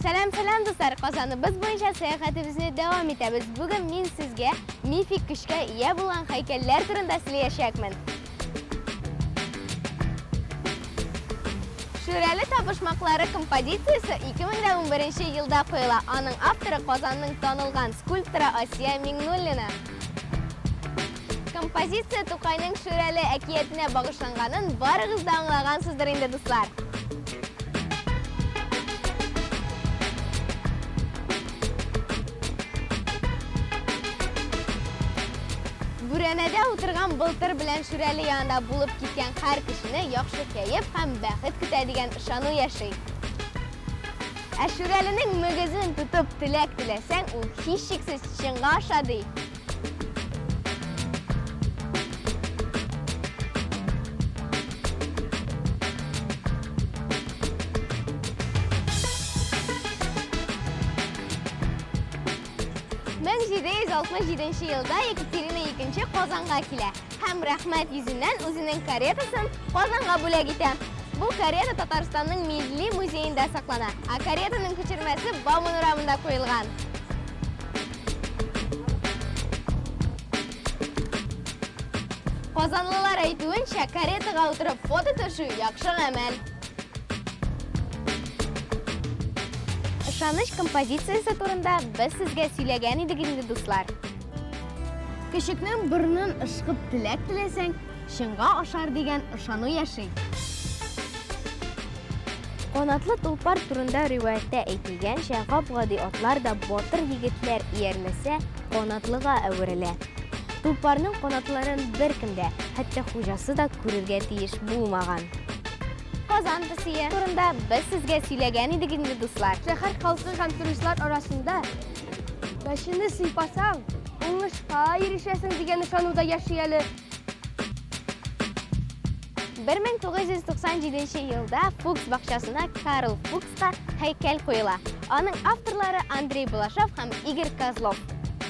Сәлам, сәлам, дуслар! Казаныбыз буенча сәяхәтебезне дәвам итәбез. Бүген мин сезгә мифик көчкә ия булган һәйкәлләр турында сөйләячәкмен. Шүрәле табышмаклары композициясе 2011 елда куела. Аның авторы Казанның танылган скульпторы Асия Миңнуллина. Композиция Тукайның Шүрәле әкиятенә багышланганын барыгыз да аңлагансыздыр инде, дуслар. Бүрәнәдә утырган Былтыр белән Шүрәле янында булып киткән һәр кешене яхшы кәеф һәм бәхет көтә дигән ышану яши. Ә Шүрәленең мөгезен тотып теләк теләсәң, ул һичшиксез чынга аша, ди. 1767 елда Екатерина II Казанга килә һәм рәхмәт йөзеннән үзенең каретасын Казанга бүләк итә. Бу карета Татарстанның Милли музеенда саклана, ә каретаның күчермәсе Бауман урамында куелган. Казанлылар әйтүенчә, каретага утырып фото төшү яхшы гамәл. Ышаныч композициясе турында без сезгә сөйләгән идек инде, дуслар. Көчекнең борынын ышкып теләк теләсәң, чынга ашар дигән ышану яши. Канатлы тулпар турында риваятьтә әйтелгәнчә, гап-гади атлар да батыр егетләр иярләсә, канатлыга әверелә. Тулпарның канатларын беркем дә, хәтта хуҗасы да күрергә тиеш булмаган. Казан песие турында без сезгә сөйләгән идек инде, дуслар. Шәһәр халкы һәм туристлар арасында мәчене сыйпасаң, уңышка ирешәсең дигән ышану да яши әле. 1997 елда Фукс бакчасына Карл Фукска һәйкәл куела. Аның авторлары Андрей Балашов һәм Игорь Козлов.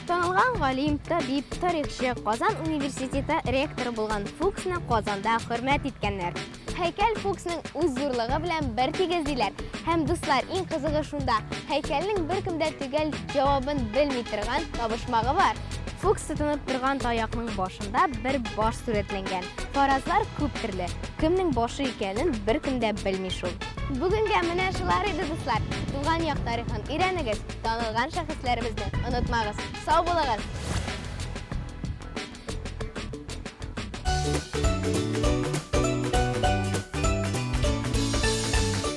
Танылган галим, табиб, тарихчы, Казан университеты ректоры булган Фуксны Казанда хөрмәт иткәннәр. Һәйкәл Фуксның үз зурлыгы белән бер тигез диләр. Һәм, дуслар, иң кызыгы шунда, һәйкәлнең беркем дә төгәл җавабын белми торган табышмагы бар. Фукс тотынып торган таякның башында бер баш сурәтләнгән. Фаразлар күп төрле. Кемнең башы икәнен беркем дә белми шул. Бүгенгә менә шулар иде, дуслар. Туган як тарихын өйрәнегез, танылган шәхесләребезне онытмагыз. Сау булыгыз!